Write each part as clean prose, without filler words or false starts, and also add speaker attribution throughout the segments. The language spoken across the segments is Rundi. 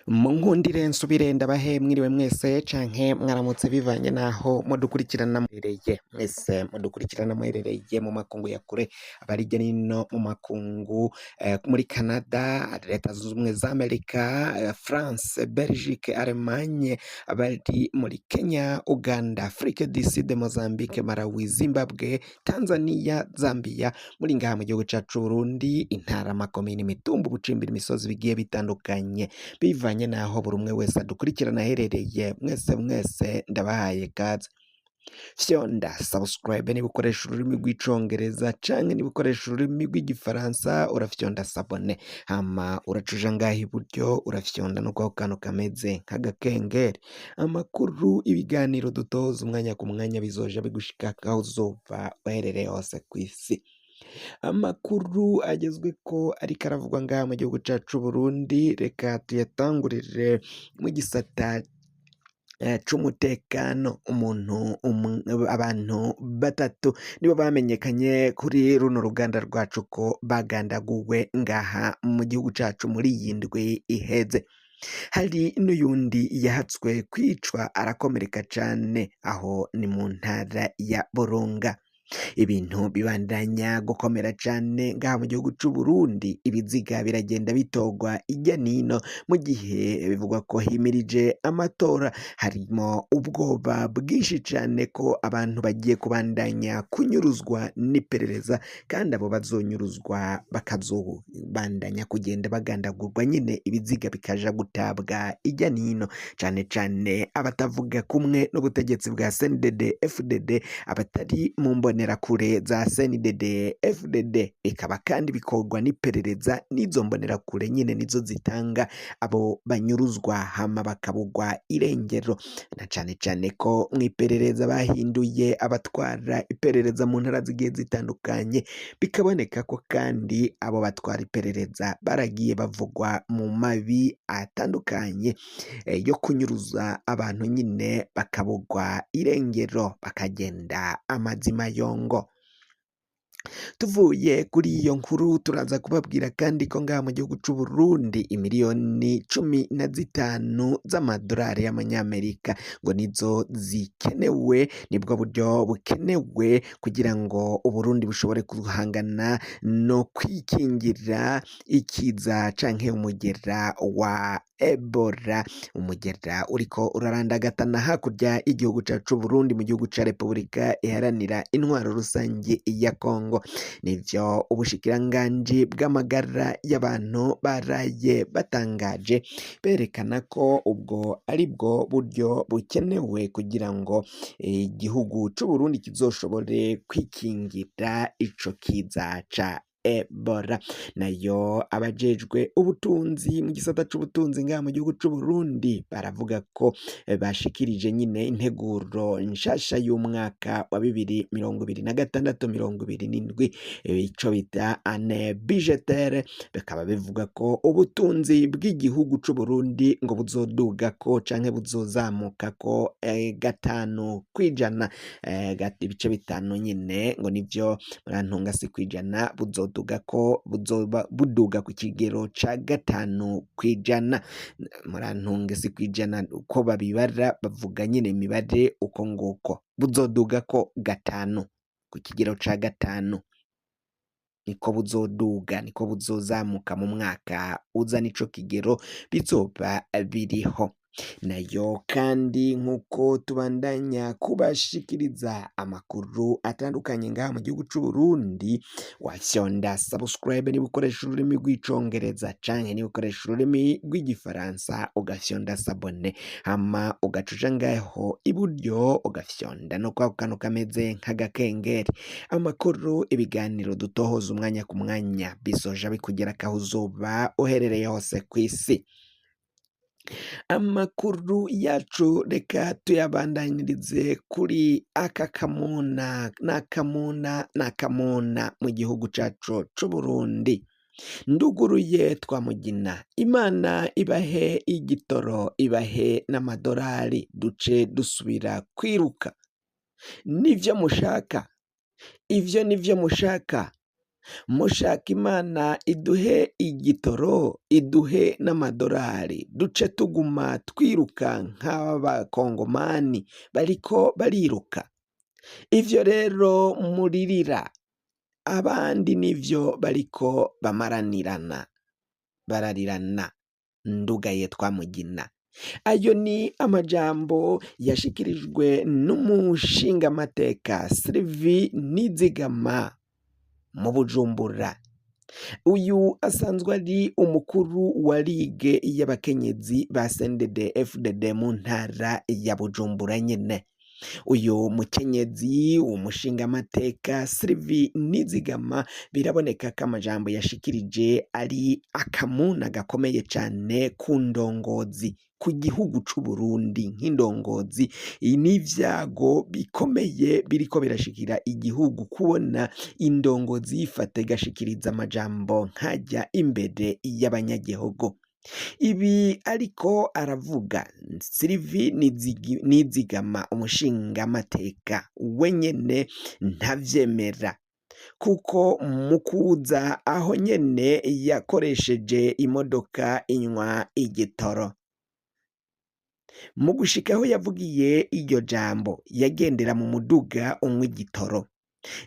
Speaker 1: Munkundire nsubire ndabahe mwiriwe mwese canke mwaramutse bivanye naho mudukurikirana muherereye. Mwese mudukurikirana muherereye mu makungu ya kure, abari hirya nino mu makungu, muri Canada, Leta Zunze Ubumwe za Amerika, France, Belgique, Allemagne, abari muri Kenya, Uganda, Afrique du Sud, Mozambique, Malawi, Zimbabwe, Tanzania, Zambia, muri ngaha mu gihugu cacu Burundi, intara, amakomine, imitumba, ubucimbiri, imisozi bigiye bitandukanye, bivanye naho buri umwe wese adukurikirana aherereye. Mwese mwese ndabahaye kaze. Fyonda subscribe niba ukoresha ururimi rw'Icongereza, canke niba ukoresha ururimi rw'Igifaransa urafyonda s'abonner, hama uracuja ngaha iburyo, urafyonda no kwako kantu kameze nk'agakengeri. Amakuru, ibiganiro dutoza umwanya ku mwanya bizoja bigushika aho uzova uherereye hose kw'isi. Amakuru agezweko ariko aravugwa ngaha mu gihugu cacu c'Uburundi, reka tuyatangurire mu gisata c'umutekano. Umuntu abantu batatu nibo bamenyekanye kuri runo ruganda rwacu ko bagandaguwe ngaha mu gihugu cacu muri iyi ndwi iheze. Hari n'uyundi yahatswe kwicwa arakomereka cane, aho ni mu ntara ya Burunga. Ibintu bibandanya gukomera cane ngaha mu gihugu c'Uburundi, ibiziga biragenda bitorwa irya nino mu gihe bivugwa ko himirije amatora. Harimo ubwoba bwinshi cane ko abantu bagiye kubandanya kunyuruzwa n'iperereza, kandi abo bazonyuruzwa bakazobandanya kugenda bagandagurwa nyine, ibiziga bikaja gutabwa irya nino, cane cane abatavuga kumwe n'ubutegetsi bwa CNDD FDD, abatari mu mbonerakure za CNDD FDD. Bikaba kandi bikorwa n'iperereza, n'izo mbonerakure nyine nizo zitanga abo banyuruzwa hama bakabugwa irengero, na cane cane ko mw'iperereza bahinduye abatwara iperereza mu ntara zigiye zitandukanye. Bikaboneka ko kandi abo batwara iperereza baragiye bavugwa mu mabi atandukanye yo kunyuruza abantu nyine bakabugwa irengero, bakagenda amazima yongo. Tuvuye kuri iyo nkuru, turaza kubabwira kandi ko ngaha mu gihugu c'Uburundi imiliyoni 15 z'amadolari y'amanyamerika ngo nizo zikenewe, nibwo buryo bukenewe kugira ngo Uburundi bushobore guhangana no kwikingira ikiza canke umugera wa Ebola, umugera uriko urarandagatana hakurya y'igihugu cacu c'Uburundi, mu gihugu ca Repubulika Iharanira Intwaro Rusangi ya Kongo. Nivyo ubushikiranganji bw'amagara y'abantu baraye batangaje, berekana ko ubwo ari bwo buryo bukenewe kugira ngo igihugu c'Uburundi kizoshobore kwikingira ico kiza ca Ebola. Nayo abajejwe ubutunzi mu gisata c'ubutunzi ngaha mu gihugu c'Uburundi baravuga ko bashikirije nyine integuro nshasha y'umwaka wa 2026 27, ico bita année budgétaire. Bikaba bivuga ko ubutunzi bw'igihugu c'Uburundi ngo buzoduga ko canke buzozamuka ko 5%, ibice 5 nyine ngo nivyo, murantunga, si kwijana, buzoduga ko, buzoba buduga ku kigero ca 5%. Murantunge, si kwijana, uko babibara bavuga nyine imibare uko nguko, buzoduga ko 5, ku kigero ca 5 niko buzoduga, niko buzozamuka mu mwaka uza, nico kigero bizoba biriho. Nayo kandi nk'uko tubandanya kubashikiriza amakuru atandukanye ngaha mu gihugu c'Uburundi, wafyonda subscribe niba ukoresha ururimi rw'Icongereza, canke niba ukoresha ururimi rw'Igifaransa ugafyonda s'abonner, hama ugaca uja ngaho iburyo ugafyonda no kwako kantu kameze nk'agakengeri. Amakuru, ibiganiro dutohoza umwanya ku mwanya bizoja bikugerako aho uzoba uherereye hose kw'isi. Amakuru yacu reka tuyabandanirize kuri aka kamuna n'akamuna n'akamuna mu gihugu cacu c'Uburundi. Nduguruye twamugina, Imana ibahe igitoro, ibahe n'amadolari, duce dusubira kwiruka. Nivyo mushaka, ivyo nivyo mushaka. Mushaka Imana iduhe igitoro, iduhe n'amadorari, duce tuguma twiruka nk'abakongomani bariko bariruka. Ivyo rero muririra abandi nivyo bariko bamaranirana, bararirana ndugaye twamugina. Ayo ni amajambo yashikirijwe n'umushingamateka Sylvie Nizigama mu Bujumbura. Uyu asanzwe ari umukuru wa ligue y'abakenyezi ba CNDD FDD mu ntara ya Bujumbura nyene. Uyu mukenyezi umushingamateka Sylvie Nizigama biraboneka ko amajambo yashikirije ari akamuna gakomeye cane ku ndongozi ku gihugu c'Uburundi nk'indongozi n'ivyago bikomeye biriko birashikira igihugu kubona indongozi yifata igashikiriza amajambo nkajya imbere y'abanyagihugu. Ibi ariko aravuga Sylvie Nizigama umushingamateka we nyene ntavyemera kuko mu kuza aho nyene yakoresheje imodoka inywa igitoro. Mu gushika aho yavugiye iryo jambo yagendera mu muduga unywa igitoro.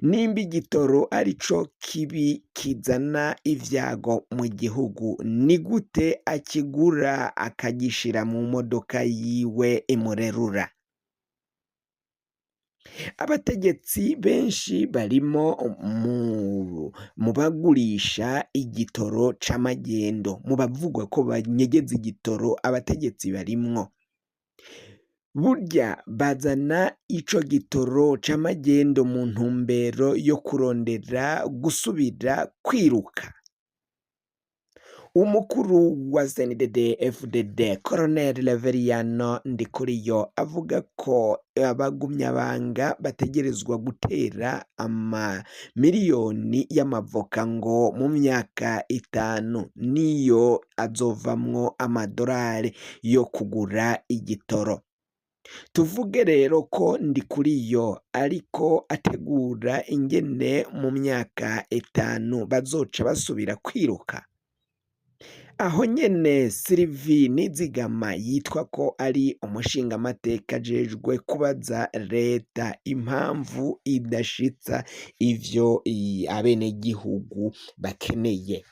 Speaker 1: Nimba igitoro arico kibi kizana ivyago mu gihugu, ni gute akigura akagishira mu modoka yiwe imurerura? Abategetsi benshi barimo mu bagurisha igitoro c'amagendo, mu bavugwa ko banyegeza igitoro abategetsi barimwo. Burya bazana ico gitoro c'amagendo mu ntumbero yo kurondera gusubira kwiruka. Umukuru wa CNDD FDD Colonel Reveriyano Ndikuriyo avuga ko abagumyabanga bategerezwa gutera amamiliyoni y'amavoka ngo mu myaka 5 niyo azovamwo amadorari yo kugura igitoro. Tuvuge rero ko Ndikuriyo ariko ategura ingene mu myaka 5 bazoca basubira kwiruka. Aho nyene Sylvie Nizigama yitwa ko ari umushingamateka ajejwe kubaza leta impamvu idashitsa ivyo abenegihugu bakeneye.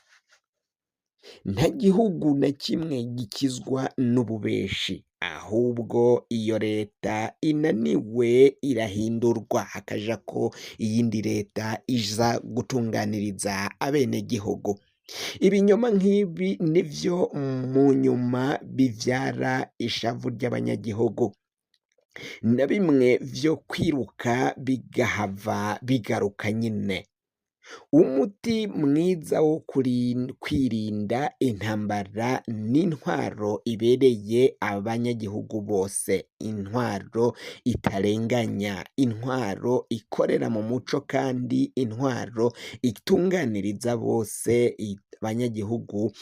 Speaker 1: Nta gihugu na kimwe gikizwa n'ububeshi, ahubwo iyo leta inaniwe irahindurwa hakajako iyindi leta iza gutunganiriza abenegihugu. Ibinyoma nk'ibi nivyo mu nyuma bivyara ishavu ry'abanyagihugu, na bimwe vyo kwiruka bigahava bigaruka nyine. Umuti mwiza wo kwirinda intambara n'intwaro ibereye abanyagihugu bose, intwaro itarenganya, intwaro ikorera mu muco kandi intwaro itunganiriza bose abanyagihugu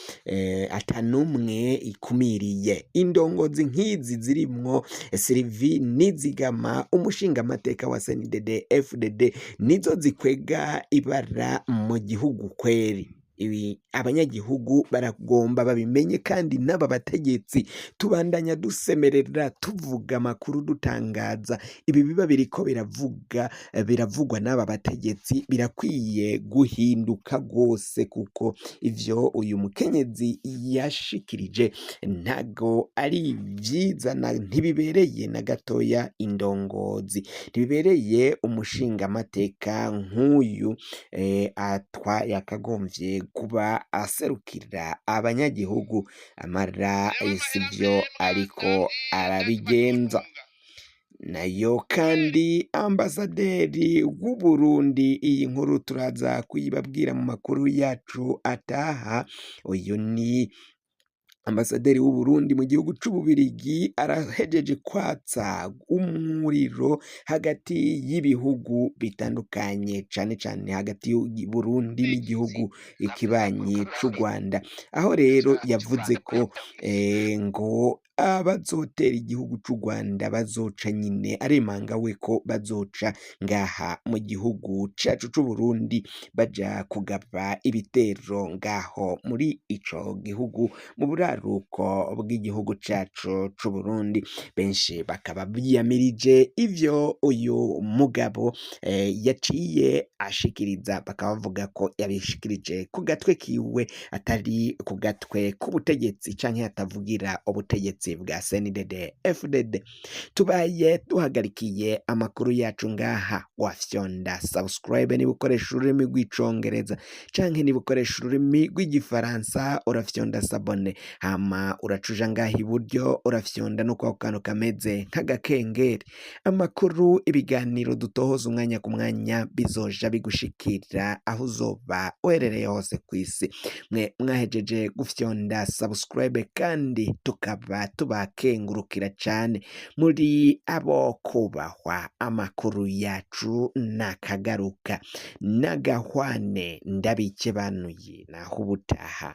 Speaker 1: atanumwe ikumiriye. Indongozi nk'izi zirimwo Sylvie Nizigama umushingamateka wa CNDD FDD nizo zikwega ibara mu gihugu kweri. Ibi abanyagihugu baragomba babimenye, kandi n'aba bategetsi tubandanya dusemerera tuvuga amakuru dutangaza ibi biba biriko biravugwa n'aba bategetsi, birakwiye guhinduka rwose, kuko ivyo uyu mukenyezi yashikirije ntago ari vyiza na ntibibereye na gatoya indongozi, ntibibereye umushingamateka nk'uyu atwa yakagomvye kuba aserukira abanyagihugu, amara sivyo ariko arabigenza. Nayo kandi ambasaderi w'Uburundi, iyi nkuru turaza kuyibabwira mu makuru yacu ataha. Uyu ni ambasaderi w'Uburundi mu gihugu c'Ububirigi, arahejeje kwatsa umuriro hagati y'ibihugu bitandukanye, cane cane hagati y'Uburundi n'igihugu ikibanyi c'u Rwanda, aho rero yavuze ko ngo Abazotera igihugu c'u Rwanda bazoca nyine, aremanga we ko bazoca ngaha mu gihugu cacu c'u Burundi, baja kugaba ibitero ngaho muri ico gihugu, mu buraruko bw'igihugu cacu c'u Burundi. Benshi bakaba biyamirije ivyo uyu mugabo yaciye ashikiriza, bakaba bavuga ko yabishikirije ku gatwe kiwe, atari ku gatwe k'ubutegetsi canke atavugira ubutegetsi bwa CNDD FDD. Tubaye duhagarikiye amakuru yacu ngaha. Wafyonda subscribe niba ukoresha ururimi rw'Icongereza, canke niba ukoresha ururimi rw'Igifaransa urafyonda s'abonner, hama uracuja ngaha iburyo, urafyonda no kwako kantu kameze nk'agakengeri. Amakuru, ibiganiro dutohoza umwanya ku mwanya bizoja bigushikira aho uzoba uherereye hose kw'isi. Mwe mwahejeje gufyonda subscribe kandi tukaba tubakengurukira cane, muri abo kubahwa. Amakuru yacu nakagaruka n'agahwane, ndabikebanuye, naho ubutaha.